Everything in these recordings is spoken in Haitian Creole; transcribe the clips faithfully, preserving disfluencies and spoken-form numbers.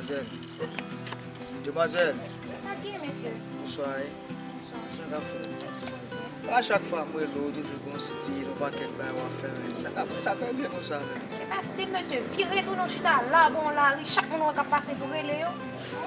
Demwazèl. Demwazèl. Sa k gen, mesye? Bonswa, wi. Bonswa. Sa k ap fèt? A chak fwa m rele w, toujou gon stil, yon pakèt bagay w ap fè, menm. Sa k ap, sa k regle konsa, menm? E pa stil, mesye. Vire tounen w chita la, bò yon lari, chak moun w wè k ap pase pou rele yo.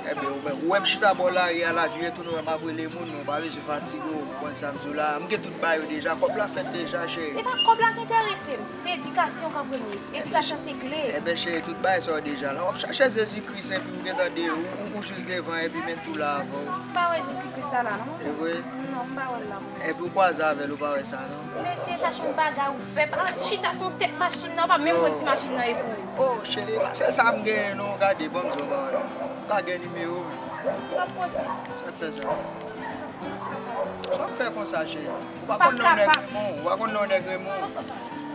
Ebyen, ou menm, ou wè m chita bò lari a la, vire tounen w wè m ap rele moun, non, ou pa bezwen fatige w, ou konprann sa m di w la. M gen tout bagay yo deja, kòb la fèt deja, cheri. Se pa kòb la k enterese m, se edikasyon k an premye. Edikasyon se kle. Ebyen, cheri, tout bagay sa yo deja la. W ap chache Jezi Kris, epi ou gentan de, ou, ou, ou jis devan, epi menm tou la avè w. Non, m pa wè Jezi Kris la la, non. E vre? Non, m pa wè l la, mwen. Epi ou kwaze avè l, ou pa wè sa, non? Mesye, chache yon bagay ou fè. Pa chita sou tèt machin nan, ou pa menm wè ti machin nan e pou ou. Oh, cheri, pa se sa m genyen, non. Gade, ban m di w yon bagay. M ka gen nimewo w. Pa posib. Sa k fè sa? Sa w ap fè konsa, cheri? Ou pa konn non nèg Remon, ou pa konn non nèg Remon.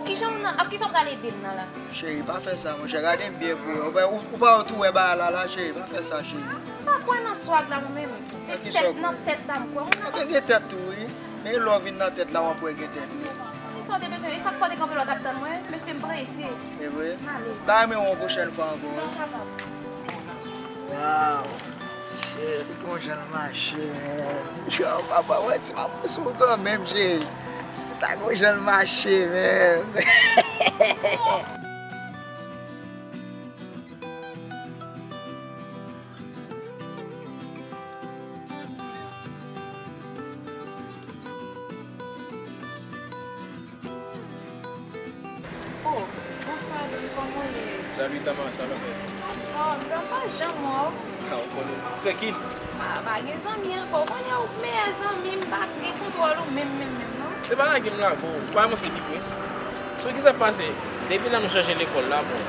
Kijan w nan, ap kijan w pral ede m nan la? Cheri, pa fè sa, monchè. Gade m byen vre. Ou pa, ou, ou pa wè tou wè bagay la la, cheri. Pa fè sa, cheri. M pa kwè nan swag la, mwen menm. Se tèt, nan tèt la m kwè. Ou nan gen tèt tou, wi. Men lè w vin nan tèt la, w ap wè gen tèt, wi. Sa w te bezwen, e sa k fè w te kanpe la, w t ap tann mwen? Mesye, m prese. E vre? M ale. M ta renmen wè w yon pwochèn fwa ankò. Sa w kapab. Waw! Shit, gon jan l mache, man. Yo, papa, wè ti mapou sou kanmenm, cheri. Ti ta gon jan l mache, man. Oh, bonswa, Lil, kòman w ye? Salut, Tama, sa va? Anfòm, m pa janm wè w. Ka, ou konnen, trankil. A, pa gen zanmi ankò. Ou konnen ou meyè zanmi m, m pa gen kontwòl ou menm, menm, menm, non. Se pa lage m lage w. Ou pa rann mwen se li vre. So, kisa k pase? Depi lè nou chanje lekòl la, bon,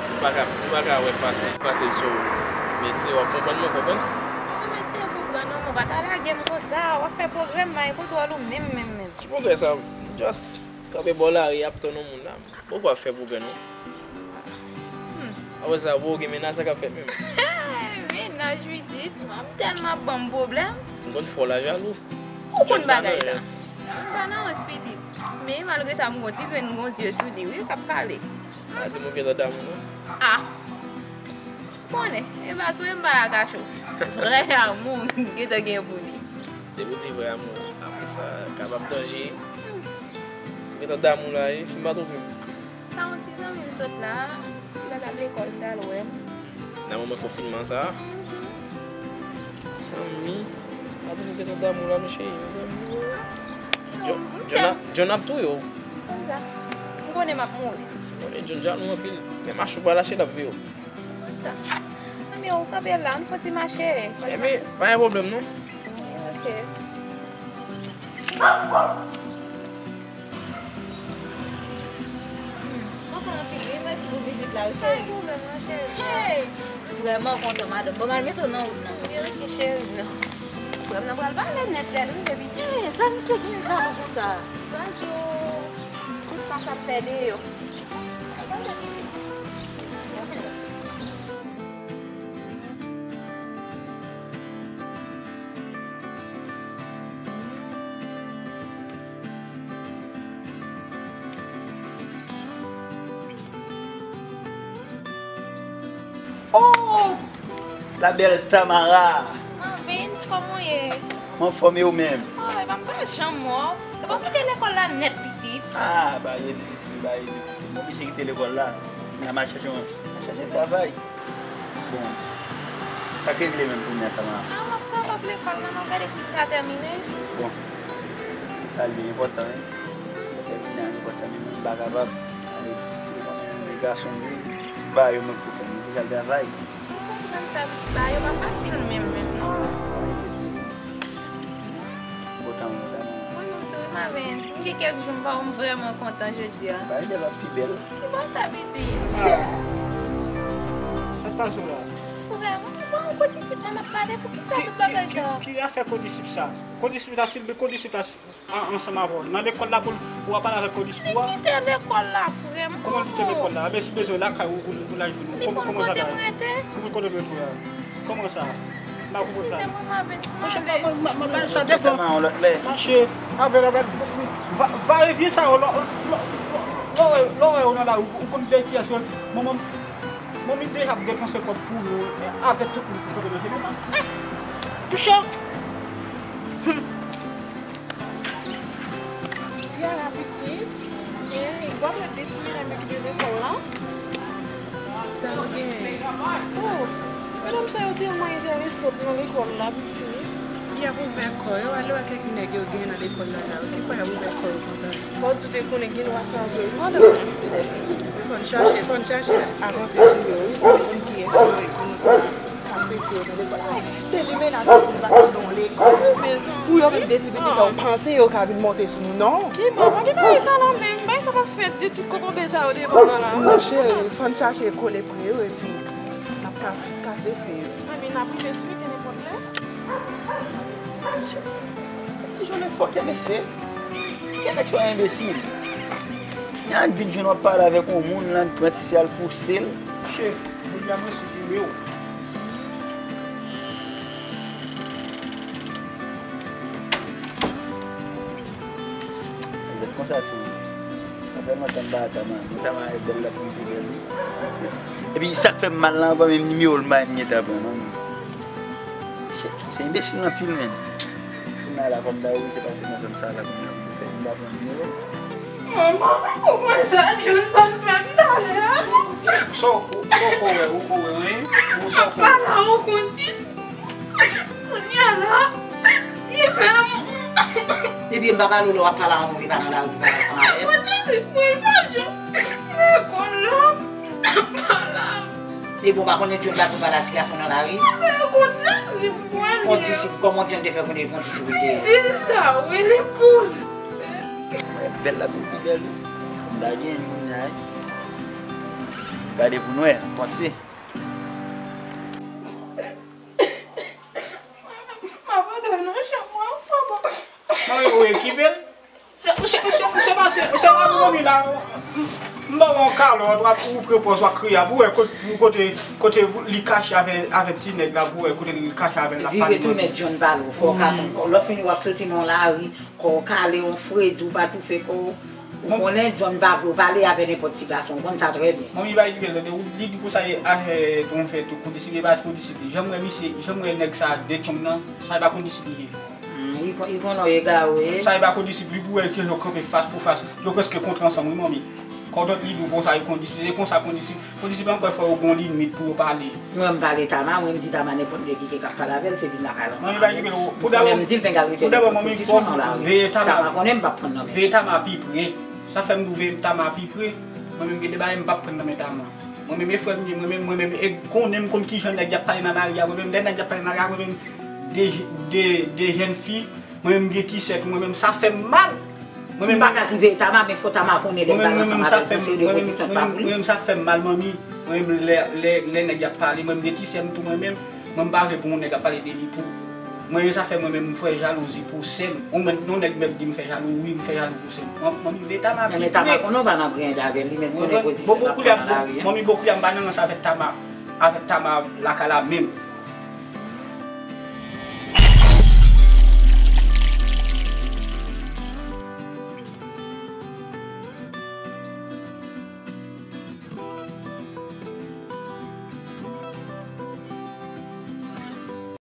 nou pa ka, nou pa ka wè fasil, fasil sou mesye, w ap konprann mwen, konprann? Mwen mesye konprann ou, mwen pa ta lage m konsa, w ap fè pwogrè m, m pa gen kontwòl ou menm, menm, menm. Ki pwogrè sa? M just kanpe bò lari ap tann yon moun la. Bon, w ap fè pwogrè non. Hmm. Apre sa, bon, ou gen mennaj, sa k ap fèt menm? Mennaj, wi, di, m tèlman ap ban m pwoblèm. M konn fè w la jalou. Ou konn bagay sa. M pa nan rans pitit. Men malgre sa, m gon ti grenn gon zye sou li, wi, k ap pale. Sa di m ou gentan damou, non? Ah! Konnen, e pa sou e m pa a kacho. Vrè amou m gentan gen pou li. Depi w di vrè amou, apre sa, kapab danje. M gentan damou la, e, si m pa twonpe m. Sa yon ti zanmi m sot la, li pa t al lekòl, li t al wè m. Nan moman konfinman sa a? Zanmi? Pa di m ou gentan damou la, mesye, zanmi. John, John ap touye w. Konn sa. M konnen m ap mouri. M konnen John jalou anpil. Men mache w pa lache l ap veye w. Konn sa. Anben, ou kanpe la, ann fon ti mache. Ebyen, pa gen pwoblèm non. Ok. Kontan anpil wi, mèsi pou vizit la wi cheri. Pa gen pwoblèm non cheri. Hey! M vrèman kontan madanm. Bon, m al mete w nan wout nan. Wi, ok cheri m nan. Frè m nan pral pale nèt nèt wi, baby. Hey, sa misye gen jalou konsa? Bonjou. Tout tan sa ap fè deyò. Oh! La belle Tamara! Ah, Vince, kòman w ye? Mwen anfòm, e ou menm? Oh, epa m pa janm wè w. Epa w kite lekòl la nèt, pitit. Ah, bagay difisil, bagay difisil. M oblije kite lekòl la. M al chache yon, al chache travay. Bon, sa k regle menm kounye a, Tamara? Ah, m ap fè w ap lekòl la, n ap gade si m ka tèmine. Bon, sa li enpòtan, wi. Tèmine a enpòtan, men mwen m pa kapab. Sa li difisil kanmenm, men gason m ye, tout bagay yo mwen k pou fè, mwen ki al travay. M konprann sa, pitit, bagay yo pa fasil menm, menm, non. Kontan, kontan. Mwen menm tou, wi, m avè Ensi. M gen kèk jou m pa wè w, m vrèman kontan jodi a. Bagay bèl ap pi bèl. Ki bò sa, pitit? Ah. Sa k pase w la? Frè, mwen, mwen, kondisip la m ap pale, poukisa tout bagay sa? Ki, ki, ki afè kondisip sa? Kondisip la, si l kondisip la, an, ansanm avè w. Nan lekòl la, pou l, pou w ap pale avèk kondisip ou a? Li kite lekòl la, frè m. Kòman l kite lekòl la? Ebyen, si bezwen lakay ou, ou, ou la jwenn ou. Kòman, kòman sa ta ye? Li konn kote m rete. Kòman l konnen kote w ye? Kòman sa? M pa konprann sa. Eskize mwen, m avè Ensi, m ale. Monchè, m pa, m pa, m pa, m pa sa devan. Mache avè l, avè l. Va, va, va, vye sa yo, lò, lò, lò, lò, lò, lò, nan lari, ou, ou konn de kiyès yo. Manman m. Manmi deja ap depanse kòb pou nou, avèk tout moun ki kanpe nan chemen an. Kouche! Tiana pitit, e, w ap wè de ti medam yo ki te lekòl la. Sa yo gen. Oh, medam sa yo tèlman enteresan nan lekòl la, pitit. Y ap ouvè kò yo, ale wè kèk nèg yo gen nan lekòl la, la. Ki fè y ap ouvè kò yo konsa? Fò w di w te konnen gen lwa sa vre wi, madanm. Fò n chache, fò n chache avanse sou yo, wi, pou n konn kiyès yo ye, pou nou kase fè yo nan lekòl. Ay, de limena ki vin bat nan lekòl. Pou yo menm de ti pitit sa yo panse yo ka vin monte sou nou, non. Ki bò, pa gen bagay sa la menm, bagay sa pa fèt, de ti kokobe sa yo devan mwen la. Monchè, fò n chache kole pre yo, epi n ap ka kase fè yo. Anben, n ap rive sou yo, gen nenpòt lè. Ti jone fòkè mesye. Kèlèk se yon enbesil. Yon vin jwenn w ap pale avèk yon moun, l ann pran ti fi a l pouse l. Che, jodi a mwen sipime w. Ret konsa tou. Sa fè lontan m pa wè Tama. Tama e bèl la pou m te bèl wi. Epi sa k fè m mal la, anvan menm nimewo l m pa menm gentan pran non. Shit, se enbesil anpil menm. Kounye a la fò m ta oblije pase nan zòn sa la kounye a pou m fè m pa pran nimewo l. Manman, ou konn sa Johnson fè m talè a? Sa w, sa w ko wè, ou ko wè, wi? Ou sa w ko wè? Pala, ou konn ti Kounye a la, li fè m. Depi m pa pale w lè w ap pale a yon moun ki pa nan lari, ki pa nan fanm avè l. Kote se pou l pa John? Lekòl la, pa la. Depi w pa konnen John pa tou pale a ti gason nan lari. Kote se pou l? Yon disip, kòman John te fè konnen yon disip li te ye? Di sa, wi, li pouse. Mwen bèl la, pi bèl. M ta gen moun la, wi. Gade pou n wè, panse. M ap antre nan chanm mwen, papa. Mwen, ou ekipe l? Se, se, se, se pa, se, se pa pou mami la. M ba w yon kalòt, w ap, ou pran pòz, w ap kriye, pou wè kote, kote, kote li kache avè, avèk ti nèg la, pou wè kote li kache avè l, l ap pale. Vire tounen John pale w, fò w ka konn kò w. Lòt fini w ap soti nan lari, kò w kale, yon fredi, ou pa toufe kò w. Ou konnen John pa vle w pale avè nenpòt ti gason, ou konn sa trè byen. Manmi pa ekipe l, tande, ou, li di konsa, e, afè kondisip, e pa kondisip li. Jan m wè misye, jan m wè nèg sa de tchong nan, sa e pa kondisip li ye. Hmm, li kon, li konnen w egare. Sa e pa kondisip li, pou wè ke yo kanpe fas pou fas. Yo prèske kontre ansanm, wi, manmi. Kòdòt li di w konsa, e kondisip, e konsa kondisip. Kondisip ankò fò yo gon limit pou yo pale. Mwen, m pale Tama, mwen, m di Tama nenpòt nèg ki gen k ap pale avè l, se vin lakay la. Mwen, li pa ekipe l, pou dèbò, m di l, Bengal rete pou dèbò, mwen, fò w veye Tama. Tama konnen m p ap pran nan men. Veye Tama pi pre. Sa fè m di w veye Tama pi pre. Mwen menm gen de bagay m p ap pran nan men Tama. Mwen menm e frè m ye, mwen menm, mwen menm e konnen m konn kijan nèg y ap pale nan lari a, mwen menm lè nèg y ap pale nan lari a, mwen menm de, de, de jèn fi, mwen menm gen ti sè tou, mwen menm sa fè m mal. Mwen menm m pa ka di veye Tama, men fò Tama konnen lè m pale ansanm avè l, konseye de pozisyon pa pou li. Mwen menm sa fè m mal, manmi. Mwen menm lè, lè, lè nèg y ap pale, mwen menm gen ti sè m tou, mwen menm. Mwen m pa vle pou yon nèg ap pale de li tou. Mwen menm sa fè mwen menm m fè jalouzi pou sè m. Yon mèt, yon nèg mèt di m fè jalou, wi, m fè jalou pou sè m. Mwen, mwen, men Tama pi pre. Men Tama konnen w pa nan griyen avè l, li mèt konnen pozisyon l ap pran nan lari a. Bon, bon, koulye a, bon, manmi, bon, koulye a m pa nan rans avèk Tama, avèk Tama lakay la menm.